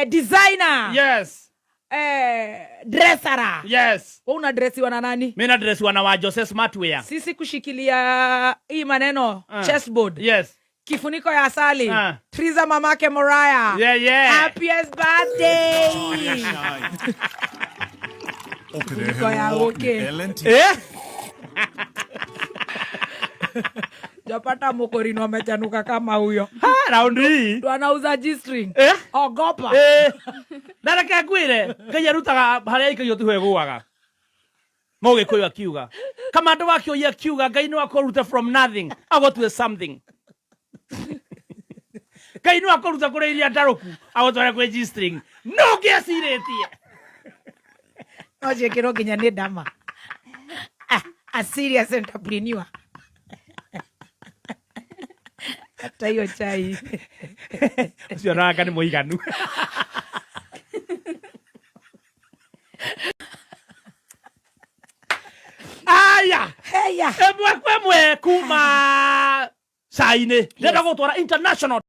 Designer. Yes. Dressera. Yes. Wewe una dressiwa na nani? Mimi na dressiwa na wa Jose Smartwear. Sisi kushikilia hii maneno chessboard. Yes. Kifuniko ya asali. Triza mamake Moraya. Yeah. Happiest birthday. Kifuniko ya okay. Eh? Japata mokorino amechanuka kama huyo. Ha, round hii. Ndo anauza G-string. Eh? Ogopa. Eh. Na reke ngwire, Ngai arutaga haria aikagio tiho egũaga. Mũgĩkũyũ akiuga. Kamando wa Kĩoi akiuga Ngai no akũrute from nothing agũtue something. Ngai no akũrute kũrĩ iria ndarũku agũtware kwĩ G-string. No ngĩecirĩtie. No ciĩkĩrwo nginya nĩ ndama. Ah, a serious entrepreneur. Hata hiyo chai. Ũcio nanga nĩ mũiganu. Aya. Heya. Ĩmwe kwa ĩmwe kuma cai-inĩ. Ndĩrenda gũtwara international.